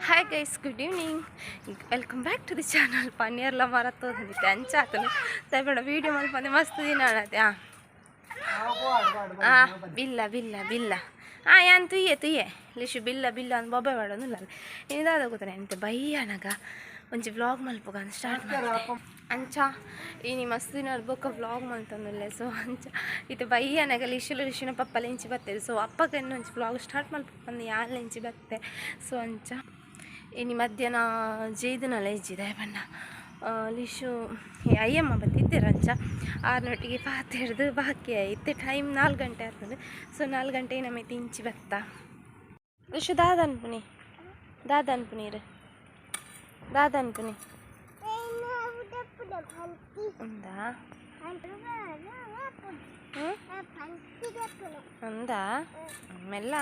Hi guys, good evening, welcome back to the channel. ಪನ್ನೀರ್ಲ ಮರತ್ತೋದಿತ್ತೆ ಅಂಚಾತನು ತೈಪಡ ವೀಡಿಯೋ ಮಲ್ಪಂದೆ ಮಸ್ತ್ ದಿನ ಆಡತ್ತೆ. ಹಾಂ ಹಾಂ, ಬಿಲ್ಲ ಬಿಲ್ಲ ಬಿಲ್ಲ. ಹಾಂ, ಯಾನ್ ತುಯ್ಯೆ ತುಯ್ಯೆ ಲಿಶು ಬಿಲ್ಲ ಬಿಲ್ಲ ಅಂದ್ ಬೊಬ್ಬೆ ಬಾಡೊಂದುಲ್ಲ. ಇನಿ ದಾದ ಗೊತ್ತನೆ ಎಂತ ಬಯ್ಯನಗ ಒಂಜಿ ವ್ಲಾಗ್ ಮಲ್ಪುಗ ಅಂದ್ ಸ್ಟಾರ್ಟ್ ಮಲ್ತೆ. ಅಂಚ ಇನಿ ಮಸ್ತ್ ದಿನ ಬೊಕ್ಕ ವ್ಲಾಗ್ ಮಲ್ತೊಂದುಲ್ಲೆ. ಸೊ ಅಂಚ ಇತ್ತೆ ಬಯ್ಯನಗ ಲಿಶುಲ ಲಿಶುನ ಪಪ್ಪಲ ಇಂಚಿ ಬತ್ತೆರ್. ಸೊ ಅಪ್ಪಗ ಒಂಜಿ ವ್ಲಾಗ್ ಸ್ಟಾರ್ಟ್ ಮಲ್ಪು ಯಾನ್ಲ ಇಂಚಿ ಬತ್ತೆ. ಸೊ ಅಂಚ ಇನಿ ಮಧ್ಯಾಹ್ನ ಜೇದನಲ ಇಜ್ಜಿ ದಾಯೆ ಪಂಡ ಲಿಶು ಅಯ್ಯಮ್ಮ ಬತ್ತಿತ್ತೆರ್. ಅಂಚ ಆರ್ನೊಟ್ಟಿಗೆ ಪಾತೆರ್ದು ಬಾಕಿ ಇತ್ತೆ ಟೈಮ್ 4 ಗಂಟೆ ಆಗ್ತದೆ. ಸೊ 4 ಗಂಟೆ ನಮಗೆ ಇಂಚಿ ಬತ್ತ. ಲಿಶು ದಾದ ಅನ್ಪುನಿ, ದಾದ ಅನ್ಪುನೀರು, ದಾದ ಅನ್ಪುನಿ ಉಂದಾ ಉಂದಾ ಮೆಲ್ಲ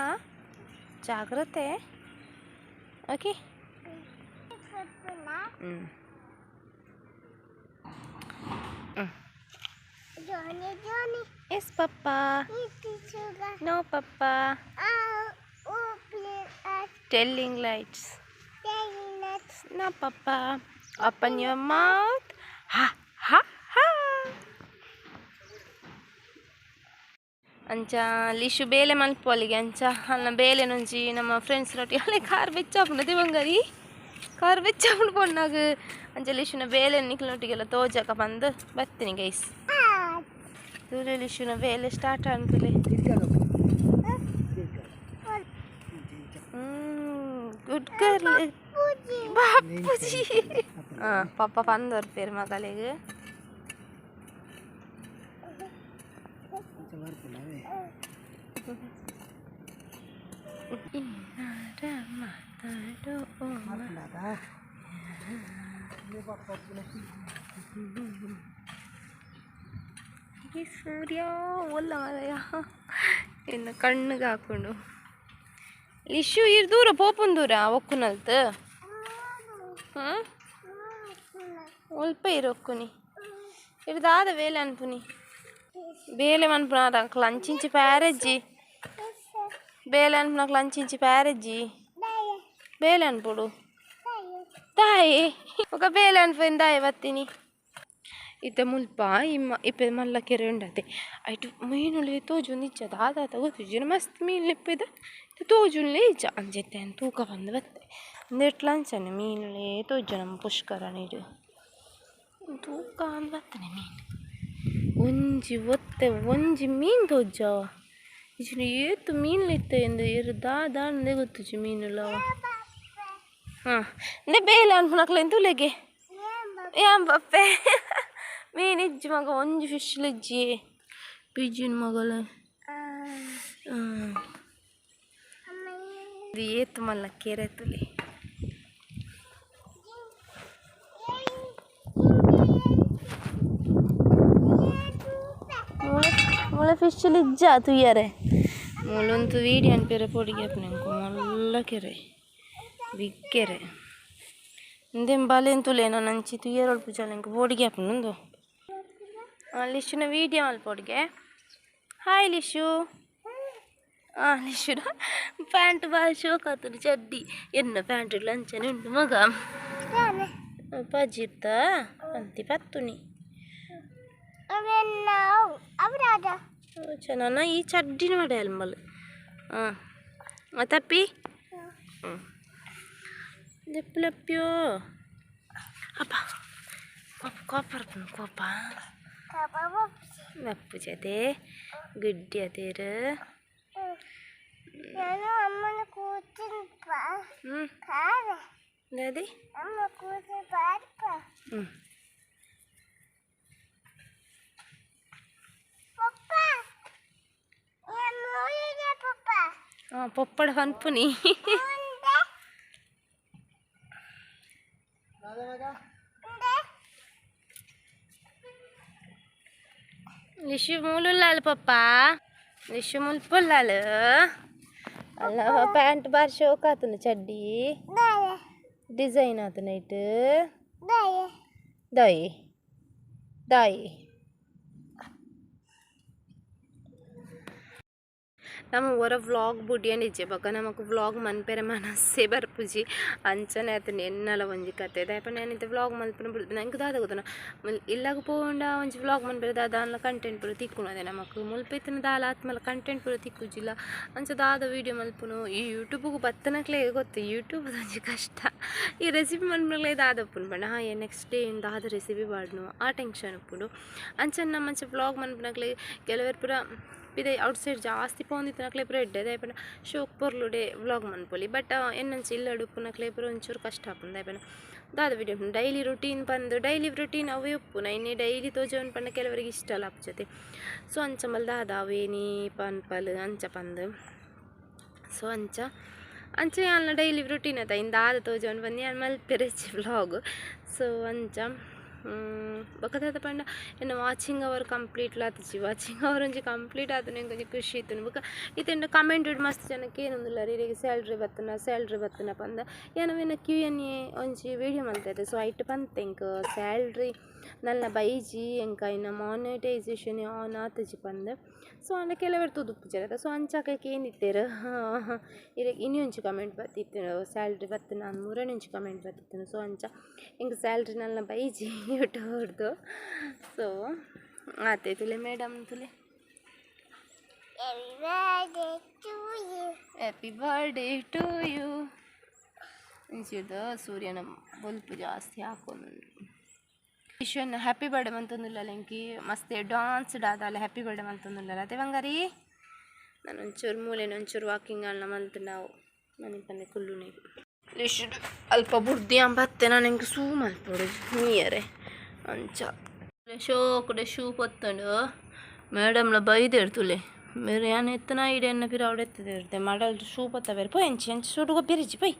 ಜಾಗ್ರತೆ. Okay. Yes, Papa. No, Papa. Telling lights. No, Papa. Open your mouth. Ha, ha, ha. ಅಂಚ ಲಿಶು ಬೇಲೆ ಮಲ್ಪೊಲಿಗೆ ಅಂಚ ಅಲ್ಲ ಬೇಲೆ ನೊಂಜಿ ನಮ್ಮ ಫ್ರೆಂಡ್ಸ್ ರೊಟ್ಟಿ ಅಲ್ಲೇ ಕಾರ್ ಬೆಚ್ಚಾಪುಂಡು ದಿವಂಗರಿ ಕಾರ್ ಬೆಚ್ಚಾಪುಂಡು ಪೊಣ್ಣಾಗ. ಅಂಚ ಲಿಶುನ ಬೇಲೆ ನಿಕ್ಲೊಟ್ಟಿಗೆಲ್ಲ ತೋಜಕ ಬಂದು ಬರ್ತೀನಿ ಗೈಸ್. ತೂಲೆ ಲಿಶುನ ಬೇಲೆ ಸ್ಟಾರ್ಟ್ ಆಂತಲೆ. Good girl Bapuji. ಹಾಂ, ಪಪ್ಪ ಪಂದೊರ್ಪೇರು ಪೇರು ಮಗಲಿಗೆ. ಮಾತಾಡೋ ಈ ಸೂರ್ಯ ಒಲ್ಲ ಮರಯ ಇನ್ನು ಕಣ್ಣಿಗೆ ಹಾಕೊಂಡು. ಲಿಶು ಇರ್ ದೂರ ಪೋಪುನ್ ದೂರ ಒಕ್ಕುನಲ್ತ್. ಹ್ಞೂ, ಒಲ್ಪ ಇರು ಒಕ್ಕುನಿ ಇರ್ದಾದ ವೇಲೆ ಅನ್ಪುನಿ ಬೇಲೆ ಮನ್ಪುನ ಅಂಕಲ್ ಅಂಚಿಂಚಿ ಪ್ಯಾರೆಜ್ಜಿ ಬೇಲೆ ಅನ್ಪುನಕ್ಲ ಅಂಚಿಂಚಿ ಪ್ಯಾರೆಜ್ಜಿ ಬೇಲೆ ಅನ್ಪುಡು ತಾಯಿ ఒక ಬೇಲೆ ಅನ್ಪೋಯಿನ ದಾಯ ಬತ್ತೀನಿ. ಇತ್ತೆ ಮುಲ್ಪ ಇಮ್ಮ ಇಪ್ಪೆ ಮಲ್ಲ ಕೆರೆ ಉಂಡತೆ. ಐಟು ಮೀನುಲು ತೋಜೊಂದಿಜ್ಜ ದಾದಾತ ಗೊತ್ತುಜ್ಜಿ, ಮಸ್ತ್ ಮೀನು ಇಪ್ಪೆದ ತೋಜುನ್ಲೇ ಇಜ್ಜ. ಅಂಚೆತ್ತೆ ತೂಕ ಬಂದು ಬತ್ತೆ ಉಂದೆಟ್ಲ ಅಂಚನೆ ಮೀನುಲೇ ತೋಜ ನಮ್ಮ ಪುಷ್ಕರ ನೀರು ತೂಕ ಅಂದ್ ಬತ್ತನೆ ಮೀನು ಒಂಜಿ ಒತ್ತೆ ಒಂಜಿ ಮೀನು ತೋಜವ ಇಜ್ಜಿನ ಏತು ಮೀನ್ಲು ಇತ್ತೆ ಎಂದು ಏರು ದಾದ ಅಂದೇ ಗೊತ್ತುಜ್ಜಿ ಮೀನುಲ. ಹಾಂ, ಇಂದೆ ಬೇಲೆ ಅನ್ಪುನಕ್ಲೆನ್ ತೂಲೆಗೆ ಏನ್ ಬಪ್ಪೆ ಮೀನು ಇಜ್ಜಿ ಮಗ ಒಂಜಿ ಫಿಶ್ ಇಜ್ಜಿ ಪಿಜಿನ್ ಮಗಲ. ಇದು ಏತು ಮಲ್ಲ ಕೆರೆ ತುಲಿ. ಮೂಳೆ ಫಿಶ್ ಇಜ್ಜ ತುಯ್ಯರೆ ಮೂಲೊಂತು ವೀಡಿಯೋ ಅನ್ಪೇರೆ ಪೊಡಿಗೆ ಅಪ್ಪನೆಂಕು ಮಲ್ಲ ಕೆರೆ ಬಿಗ್ ಕೆರೆ ಇಂದೆಂ ಬಾಲೆನ್ ತುಲೆ ನಾನು ಅಂಚಿ ತುಯ್ಯರೊಳ್ ಪೂಜಾಲೆಂಕು ಬೋಡಿಗೆ ಅಪ್ಪನುಂದು. ಲಿಶುನ ವೀಡಿಯೋ ಮಲ್ಪೊಡಿಗೆ. ಹಾಯ್ ಲಿಶು. ಹಾಂ, ಲಿಶುನ ಪ್ಯಾಂಟ್ ಭಾಳ ಶೋಕ್ ಆತುಂಡು ಚಡ್ಡಿ ಎನ್ನ ಪ್ಯಾಂಟ್ ಅಂಚನೆ ಉಂಟು ಮಗ ಪಜಿತ್ತ ಪಂತಿ ಪತ್ತುನಿ ಚೆನ್ನ ಈ ಚಡ್ಡಿನ ಮಾಡಿ ಅಲ್ಮಲ್. ಹಾಂ ತಪ್ಪಿ ಹ್ಞೂ ಲೆಪ್ಪು ಅಪ್ಪ ಕೋಪ ಕೋಪ ಕೋಪ ಬಪ್ಪುಜತೆ ಗುಡ್ಡಿ ಅದೇರು. ಹ್ಞೂ ದಾದಿ ಹ್ಞೂ ಹಾಂ ಪೊಪ್ಪಡ ಪನ್ಪುನಿ. ಲಿಶು ಮೂಲುಲ್ಲಾಲು ಪಪ್ಪ ಲಿಶು ಮುಲ್ಪುಲ್ಲಾಲು ಅಲ್ಲ ಪ್ಯಾಂಟ್ ಬಾರಿ ಶೋಕ್ ಆತುಂಡು ಚಡ್ಡಿ ಡಿಸೈನ್ ಆತು ನೈಟ್ ದಾಯಿ ದಾಯಿ. ನಮ್ಮ ಒರ ವ್ಲಾಗ್ ಬುಡಿಯಂಡಿಜ್ಜೆ ಬೊಕ ನಮಕ್ ವ್ಲಾಗ್ ಮನ್ಪೆರೆ ಮನಸ್ಸೇ ಬರ್ಪುಜಿ ಅಂಚನೆ ಆತುಂಡು ಎನ್ನಲ ಒಂಜಿ ಕತೆ ದಾಯೆ ಪಂಡ ಯಾನ್ ಇತ್ತೆ ವ್ಲಾಗ್ ಮಲ್ಪುನ ಬುಡ್ದು ನಂಕ್ ದಾದ ಗೊತ್ತುಂಡ ಇಲ್ಲಗ್ ಪೋಂಡ ಒಂಜಿ ವ್ಲಾಗ್ ಮನ್ಪೆರೆ ದಾದ ಆಂಡಲ ಕಂಟೆಂಟ್ ಪೂರ ತಿಕ್ಕುಂಡು ನಮಕ್ ಮುಲ್ಪ ಇತ್ತಿನ ದಾಲ ಆತ್ಮಲ ಕಂಟೆಂಟ್ ಪೂರ ತಿಕ್ಕುಜಿಲ್ಲ ಅಂಚ ದಾದ ವೀಡಿಯೋ ಮಲ್ಪುನು ಈ ಯೂಟ್ಯೂಬ್ಗ್ ಬತ್ತನಕ್ಲೆ ಗೊತ್ತು ಯೂಟ್ಯೂಬ್ ಒಂಜಿ ಕಷ್ಟ ಈ ರೆಸಿಪಿ ಮನ್ಪುನಕ್ಲೆ ದಾದ ಉಪ್ಪುಂಡು ಪಂಡ ಹಾ ನೆಕ್ಸ್ಟ್ ಡೇ ದಾದ ರೆಸಿಪಿ ಪಾಡ್ನು ಆ ಟೆನ್ಷನ್ ಉಪ್ಪುಂಡು ಅಂಚನೆ ನಮ್ಮಂಚ ವ್ಲಾಗ್ ಮನ್ಪುನಕ್ಲೆ ಕೆಲವೆರ್ ಪೂರ ಪಿದೈ ಔಟ್ ಸೈಡ್ ಜಾಸ್ತಿ ಪೋಂದಿತ್ತಿನಕ್ಲೆ ಪೂರ ಎಡ್ಡೆ ದಾಯೆ ಪಂಡ ಶೋಕ್ ಪೊರ್ಲುಡೆ ವ್ಲಾಗ್ ಮನ್ಪೊಲಿ ಬಟ್ ಎನ್ನಂಚ ಇಲ್ಲಡ್ ಉಪ್ಪುನಕ್ಲೆ ಪೂರ ಒಂಚೂರು ಕಷ್ಟ ಆಪುಂಡು ದಾಯೆ ಪಂಡ ದಾದ ವಿಡಿಯೋ ಡೈಲಿ ರುಟೀನ್ ಪಂದ್ ಡೈಲಿ ರುಟೀನ್ ಅವೇ ಉಪ್ಪುನ ಇನ್ನೆ ಡೈಲಿ ತೋಜವನ್ ಪಂಡ ಕೆಲವರಿಗೆ ಇಷ್ಟ ಆಪುಜತೆ ಸೊ ಅಂಚ ಮಲ್ ದಾದ ಅವೇನಿ ಪನ್ಪಲ್ ಅಂಚ ಪಂದ್ ಸೊ ಅಂಚ ಅಂಚ ಯಾನ್ಲ ಡೈಲಿ ರುಟೀನ್ ಅತ ಇನ್ ದಾದ ತೋಜವನ್ ಪಂದ್ ಯಾನ್ ಮಲ್ಪೆರೆಚ್ಚಿ ವ್ಲಾಗ್ ಸೊ ಅಂಚ ಬೊಕ ದಾದ ಪಂಡ ಎನ್ನ ವಾಚಿಂಗ್ ಅವರ್ ಕಂಪ್ಲೀಟ್ ಆತುಜಿ ವಾಚಿಂಗ್ ಅವರ್ ಒಂಜಿ ಕಂಪ್ಲೀಟ್ ಆತುಂಡು ಎಂಕ್ ಒಂಜಿ ಖುಷಿ ಇತ್ತುಂಡು ಬೊಕ ಇತ್ತೆ ಕಮೆಂಟ್ ಮಸ್ತ್ ಜನಕ್ ಏನೊಂದುಲ್ಲೆರ್ ಇರೆಗ್ ಸ್ಯಾಲ್ರಿ ಬತ್ತುನ ಸ್ಯಾಲ್ರಿ ಬತ್ತುನ ಪಂದ್ ಯಾನ್ ಅವೆನ ಕ್ಯೂ ಎನ್ ಎ ಒಂಜಿ ವೀಡಿಯೋ ಮಲ್ತೆದೆ ಸೊ ಐಟ್ ಪಂತೆ ಎಂಕ್ ಸ್ಯಾಲ್ರಿ ನಲ್ಲ ಬೈಜಿ ಎಂಕ್ ಐನ ಮಾನಿಟೈಸೇಷನ್ ಆನ್ ಆತುಜಿ ಪಂದ್ ಸೊ ಆಂಡ ಕೆಲವೆರ್ ತೂದುಪ್ಪುಜೆರ್ ಸೊ ಅಂಚ ಅಕಲ್ ಕೇಂದಿತ್ತೆರ್ ಇರೆಗ್ ಇನಿ ಒಂಜಿ ಕಮೆಂಟ್ ಬತ್ತಿತ್ತುಂಡು ಸ್ಯಾಲ್ರಿ ಬತ್ತುನ ಮೂರನೇ ಒಂಜಿ ಕಮೆಂಟ್ ಬತ್ತಿತ್ತುಂಡು ಸೊ ಅಂಚ ಎಂಕ್ ಸ್ಯಾಲ್ರಿ ನಲ್ಲ ಬೈಜಿ ಯೂಟ್ಯೂಬ್ದು ಸೊ ಆತೆ ತುಲೆ ಮೇಡಮ್ ತುಲೆ Happy birthday to you. Happy birthday to you. ಇಂಚಿದ ಸೂರ್ಯನ ಬೊಲ್ಪು ಜಾಸ್ತಿ ಹಾಕೊಂದುಂಡು ವಿಶ್ವನ್ ಹ್ಯಾಪಿ ಬರ್ಡೇ ಮಂತೊಂದುಲ್ಲಲ್ಲ ಎಂಕಿ ಮಸ್ತ್ ಡಾನ್ಸ್ ದಾದಾಲ ಹ್ಯಾಪಿ ಬರ್ಡೇ ಮಂತೊಂದುಲ್ಲಲ್ಲ ಅತೆ ಬಂಗಾರಿ ನಾನು ಒಂಚೂರು ಮೂಲೆನ ಒಂಚೂರು ವಾಕಿಂಗ್ ಅಲ್ಲ ಮಲ್ತು ನಾವು ಮನೆ ಪಂದೆ ಕುಲ್ಲುನೆಗ್ ಅಲ್ಪ ಬುಡ್ದಿ ಬತ್ತೆ ನಾನು ಎಂಕ್ ಸೂ ಮಲ್ಪೊಡು ನೀಯರೆ ಅಂಚ ಶೋಕುಡೆ ಶೂ ಪೊತ್ತುಂಡು ಮೇಡಮ್ಲ ಬೈದೆರ್ ತುಲೆ ಮೇರ್ ಯಾನ್ ಎತ್ತನ ಇಡೆ ಎನ್ನ ಪಿರ ಅವಡೆ ಎತ್ತುದಿರ್ತೆ ಮಡಲ್ ಶೂ ಪತ್ತ ಬೇರೆ ಪೋಯ್ ಎಂಚಿ ಎಂಚಿ ಶೂಟು ಗೊಬ್ಬಿರಿಜಿ ಪೋಯ್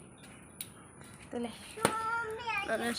ತುಲೆ ನಾನು